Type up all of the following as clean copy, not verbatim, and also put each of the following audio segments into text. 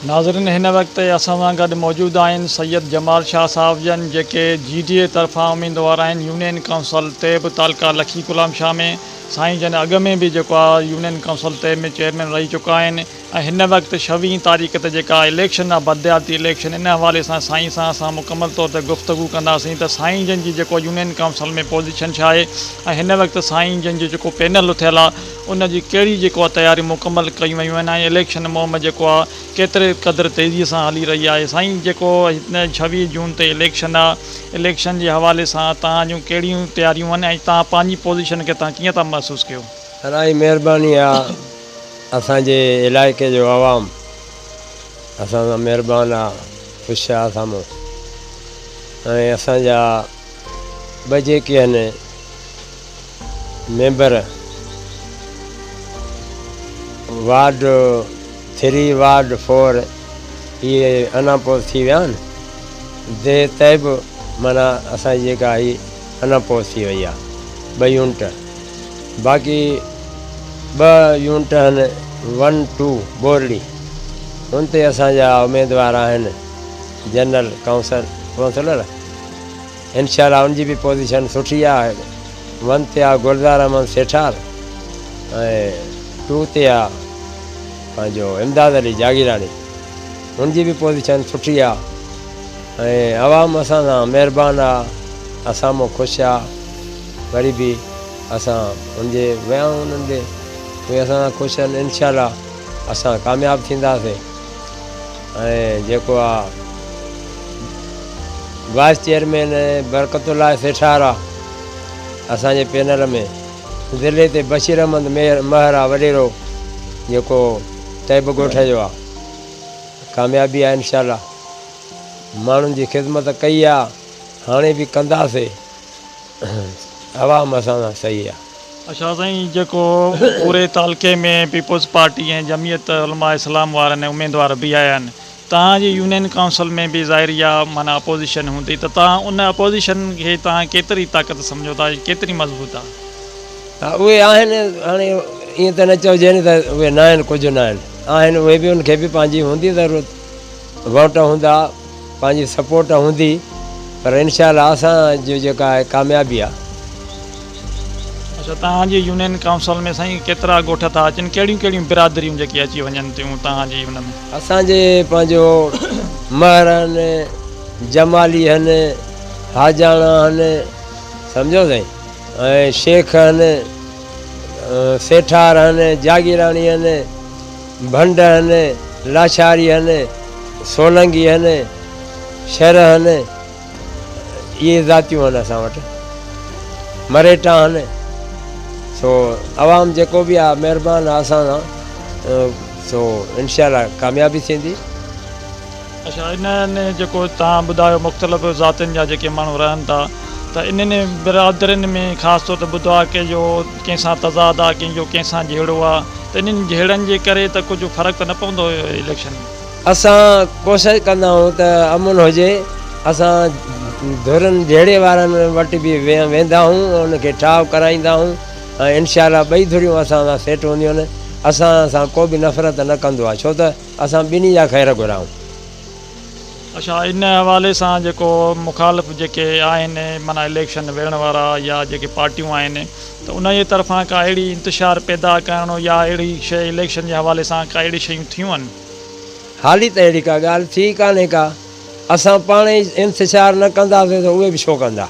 ناظرين هن وقت اسان سان گڏ موجود آهن سيد جمال شاهه صاحب جن جيڪي جي ڊي اي طرفان اميدوار آهن يونين ڪائونسل طيب تعلقه لکي غلام شاهه ۾ سائين جن اڳ ۾ به جيڪو آهي يونين ڪائونسل طيب ۾ چيئرمين رهي چڪا آهن ۽ هن وقت ڇويهين تاريخ تي جيڪا اليڪشن آ بلدياتي اليڪشن ان حوالي سان سائين سان اسان مڪمل طور تي گفتگو ڪنداسين ته سائين جن جي جيڪو يونين ڪائونسل ۾ پوزيشن ڇا آهي ۽ هن وقت سائين جن جو جيڪو پينل اٿيل آ ان جي ڪهڙي جيڪو آ تياريون مڪمل ڪيون ويون آهن ۽ اليڪشن مهم جيڪو آ ڪيتري قدر تيزي سان هلي رهي آهي سائين جيڪو هن ڇويهه جون تي اليڪشن آ اليڪشن جي حوالي سان توهان جون ڪهڙيون تياريون آهن ۽ توهان پنهنجي پوزيشن کي توهان ڪيئن ٿا محسوس ڪيو. سرائي مهرباني آ. اسان جي علائقي جو عوام اسان سان مهربان آ خوش آ اسان مون ۽ اسان جا ٻه جيڪي آهن ميمبر وارڊ ٿري وارڊ فور اهي اناپوز ٿي ويا آهن ديهه طيب معنيٰ اسان جي جيڪا هي اناپوز ٿي وئي آ ٻه يونٽ باقي ٻه يونٽ آهن ون ٽو ٻورڙي ان تي اسان جا اميدوار آهن جنرل ڪائونسل ڪونسلر انشاء الله ان جي به پوزيشن سٺي آهي ون تي آهي گلزار احمد سيٺار ۽ ٽو تي آهي پنهنجو امداد علي جاگيراڻي ان جي به پوزيشن سٺي آهي ۽ عوام اسان سان مهربان آهي اسان مون خوش آهي وري به اسان ان جي ويا آهيون انهن ڏي اهي اسان سان خوش آهن انشاء الله اسان ڪامياب ٿينداسين ۽ جيڪو آ وائس چيئرمين برڪت الله سيٺار آ اسان جي پينل ۾ ضلعي تي بشير احمد مهر آ وڏيرو جيڪو طيب ڳوٺ جو آ ڪاميابي آ انشاء الله ماڻهن جي خدمت ڪئي آ هاڻي به ڪنداسي. عوام اسان سان صحيح آ. اڇا سائين جيڪو پوري تعلقي ۾ پيپلز پارٽي ۽ جمعيت علماء اسلام وارن اميدوار بيهايا آهن توهان جي يونين ڪائونسل ۾ به ظاهري آ معنيٰ اپوزيشن هوندي ته توهان ان اپوزيشن کي توهان ڪيتري طاقت سمجهو ٿا ڪيتري مضبوط آ. ها اهي آهن هاڻي ائين ته نه چئجي نه ته اهي ناهن ڪجهه ناهن آهن اهي به ان کي به پنهنجي هوندي ضرورت ووٽ هوندا. پنهنجي سپورٽ هوندي پر انشاء الله اسان جو جيڪا آهي ڪاميابي آ. اڇا توهان جي يونين ڪائونسل ۾ سائين ڪيترا ڳوٺ ٿا اچن ڪهڙيون ڪهڙيون برادريون جيڪي اچي وڃن ٿيون توهان جي ان ۾. اسان جي پنهنجو مهر هن جمالي هن حاجاڻا هن سمجهو سائين ۽ شيخ هن سيٺار هن جاگيراڻي هن ڀنڊ هن، لاشاري هن، سولنگي هن، شر هن، اهي ذاتيون هن اسان وٽ، مريٽا هن، سو عوام جيڪو به آهي مهربان آهي اسان سان، سو انشاء الله ڪاميابي ٿيندي. اڇا انهن جيڪو توهان ٻڌايو مختلف ذاتين جا جيڪي ماڻهو رهن ٿا ته انهن برادرين ۾ خاص طور تي ٻڌو آهي ڪنهن جو ڪنهن سان تضاد آهي ڪنهن جو ڪنهن سان جهيڙو آهي ته انهن جهيڙن جي ڪري ته ڪجهه فرق ته نه پوندو اليڪشن ۾. اسان ڪوشش ڪندا آهيون ته امن هجي اسان ڌرين جهيڙي وارن وٽ به ويندا آهيون ۽ انهن کي ٺاهه ڪرائيندا آهيون ۽ انشاء الله ٻئي ڌريون اسان سان سيٽ هونديون آهن اسان سان ڪو به نفرت نه ڪندو آهي ڇو ته اسان ٻنهي جا خير گهرائون. اڇا ان حوالي سان جيڪو مخالف جيڪي آهن معنيٰ اليڪشن وڙهڻ وارا يا جيڪي پارٽيون آهن ته انهن جي طرفان ڪا اهڙي انتشار پيدا ڪرڻ يا اهڙي شيء اليڪشن جي حوالي سان ڪا اهڙي شيون ٿيون آهن؟ حالي ته اهڙي ڪا ڳالهه ٿي ئي ڪانهي ڪا. اسان پاڻ ئي انتشار نه ڪنداسين ته اهي به ڇو ڪندا.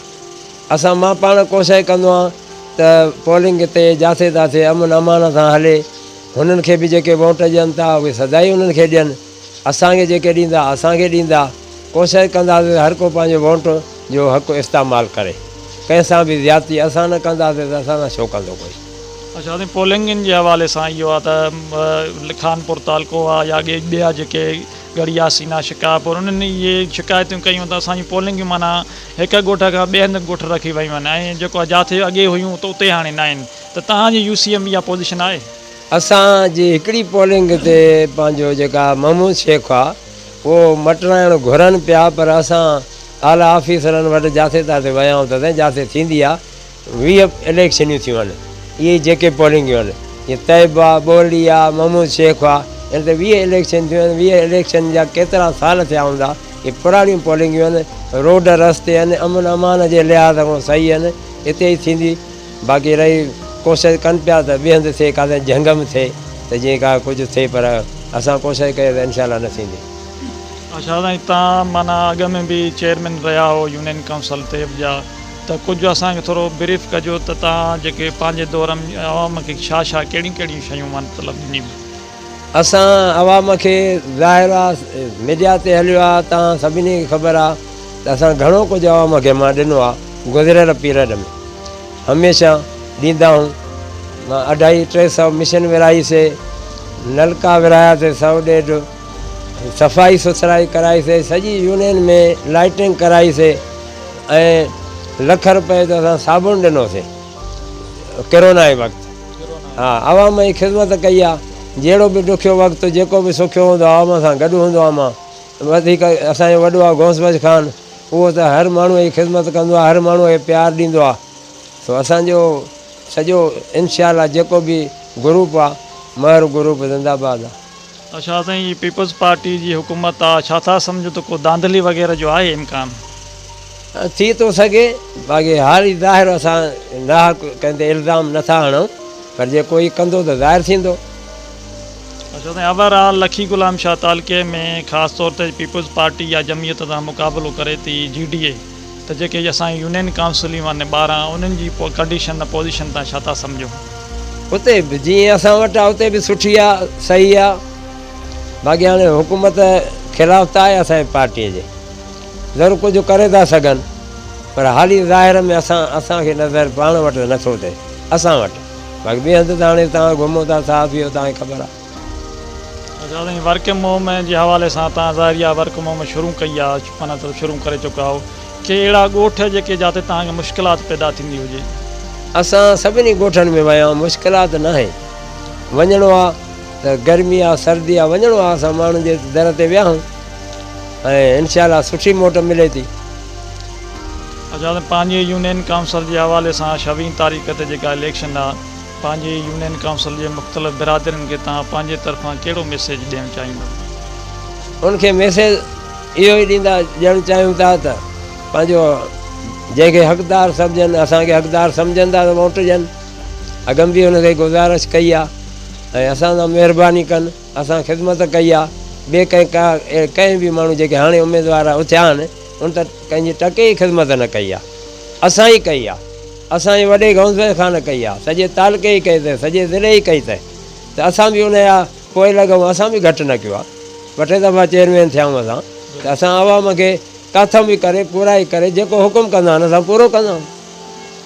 اسان مان پاڻ ڪوشش ڪندو آهيان ته پولنگ تي جاٿي تاٿي امن امان سان هلي. هنن کي به جيڪي ووٽ ڏين ٿا اهي سدائين انهن کي ڏين، اسان کي جيڪي ڏيندا اسان کي ڏيندا، ڪوشش ڪنداسين ته هر ڪو پنهنجو ووٽ جو حق استعمال ڪري، ڪنهن سان به زيادتي اسان نه ڪنداسين ته اسان سان ڇو ڪندو ڪوئي. اڇا سائين پولنگن جي حوالي سان اهو آ ته خانپور تعلقو آ يا اڳي ٻيا جيڪي ڳڙهي ياسين آ شڪارپور انهن اهي شڪايتون ڪيون ته اسان جون پولنگيون معنيٰ هڪ ڳوٺ کان ٻئي هنڌ ڳوٺ رکي ويون آهن ۽ جيڪو جاٿي اڳي هيون ته اتي هاڻي ناهن. ته توهان جي يو سي م اها پوزيشن آهي؟ اسان جي هڪڙي پولنگ تي پنهنجو جيڪا محمود شيخ آ اهو مٽرائڻ گهرن پيا پر اسان اعليٰ آفيسرن وٽ جاٿي تاٿي ويا آهيون ته سائين جاٿي ٿيندي آ 20 اليڪشنيون ٿيون آهن اهي جيڪي پولنگيون آهن جيئن طيب آ ٻورڙي آ محمود شيخ آ ان تي 20 اليڪشن ٿيون آهن، 20 اليڪشن جا ڪيترا سال ٿيا هوندا، اهي پراڻيون پولنگيون آهن، روڊ رستي آهن، امن امان جي لحاظ کان صحيح آهن، اتي ئي ٿيندي، باقي رهي ڪوشش ڪن پيا ته ٻئي هنڌ ٿئي، ڪاٿي جهنگ ۾ ٿئي ته جيئن ڪا ڪجهه ٿئي پر اسان ڪوشش ڪئي ته انشاء الله نه ٿيندي. اڇا سائين تان معنيٰ اڳ ۾ به چيئرمين رهيا هو يونين ڪائونسل طيب جا ته ڪجهه اسان کي ٿورو بريف ڪجو ته تان جيڪي پنهنجي دور ۾ عوام کي ڇا ڇا ڪهڙيون ڪهڙيون شيون مطلب ڏنيون. اسان عوام کي ظاهر آ ميڊيا تي هليو آ تان سڀني کي خبر آ ته اسان گهڻو ڪجهه عوام کي مان ڏنو آ گذريل پيريڊ ۾ هميشه ڏيندا هون مان اڍائي 300 مشن ورهائي سي نلڪا ورهايا سي سئو ڏيڍ صفائي سٿرائي ڪرائي سي سڄي يونين ۾ لائٽنگ ڪرائي سي ۽ لک روپئي جو اسان صابڻ ڏنو سي ڪرونا جي وقت ها عوام جي خدمت ڪئي آ جهڙو به ڏکيو وقت جيڪو به سکيو هوندو عوام سان گڏ هوندو آ مان وڌيڪ اسان جو وڏو آ غوث بخش خان اهو ته هر ماڻهو جي خدمت ڪندو آ هر ماڻهو کي پيار ڏيندو آ سو اسان جو سڄو انشاء الله جيڪو به گروپ آ مهر گروپ زنده باد آ. اڇا سائين هي پيپلز پارٽي جي حڪومت آ ڇا ٿا سمجهو ته ڪو دانڌلي وغيره جو آهي امڪان؟ ٿي ٿو سگهي باقي حالي ظاهر اسان ناحق ڪنهن تي الزام نه ٿا هڻون پر جي ڪوئي ڪندو ته ظاهر ٿيندو. اڇا سائين اوور آل لکي غلام شاهه تعلقي ۾ خاص طور تي پيپلز پارٽي يا جمعيت سان مقابلو ڪري ٿي جي ڊي اي ته جيڪي اسان جي يونين ڪائونسليون آهن 12 انهن جي ڪنڊيشن پوزيشن تان ڇا ٿا سمجهو؟ اتي به جيئن اسان وٽ آ اتي به سٺي آ صحيح آ باقي هاڻي حڪومت خلاف ته آهي اسان جي پارٽي جي ضرور ڪجهه ڪري ٿا سگهن پر حالي ظاهر ۾ اسان اسان کي نظر پاڻ وٽ نٿو اچي اسان وٽ باقي ٻئي هنڌ ته هاڻي توهان گهمو ٿا صحافي آهيو توهان کي خبر آ. اچا سائين ورڪ مهم جي حوالي سان تان ظاهر اها ورڪ مهم شروع ڪئي آ معنيٰ ته شروع ڪري چڪا آهو ڪي اهڙا ڳوٺ جيڪي جاتي توهان کي مشڪلات پيدا ٿيندي هجي. اسان سڀني ڳوٺن ۾ ويا آهيون مشڪلات ناهي وڃڻو آ ته گرمي آ سردي آ وڃڻو آ اسان ماڻهن جي در تي ويا آهيون ۽ انشاء الله سٺي موٽ ملي ٿي. اچا سائين پنهنجي يونين ڪائونسل جي حوالي سان ڇويهين تاريخ تي جيڪا اليڪشن آ پنهنجي يونين ڪائونسل جي مختلف برادرين کي توهان پنهنجي طرفان ڪهڙو ميسيج ڏيڻ چاهيندو؟ ان کي ميسيج اهو ئي ڏيندا ڏيڻ چاهيون ٿا ته پنهنجو جنهن کي حقدار سمجهن اسان کي حقدار سمجهن ٿا ته ووٽ ڏين اڳم به ان کي گذارش ڪئي آ ۽ اسان سان مهرباني ڪن اسان خدمت ڪئي آ ٻئي ڪنهن ڪا ڪنهن به ماڻهو جيڪي هاڻي اميدوار اٿيا آهن ان ته ڪنهن جي ٽڪي جي خدمت نه ڪئي آ اسان ئي ڪئي آ. اسان جي وڏي غوث خان ڪئي آ، سڄي تعلقي جي ڪئي اٿئي، سڄي ضلعي جي ڪئي اٿئي ته اسان به ان جا پوئلڳ آهيون، اسان به گهٽ نه ڪيو آ، ٻه ٽي دفعا چيئرمين ٿيا آهيون اسان ته اسان عوام کي ڪاٿان به ڪري پورائي ڪري جيڪو حڪم ڪندا آهن اسان پورو ڪندا آهيون،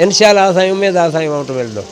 انشاء الله اسان جي اميد آ اسان کي ووٽ ملندو.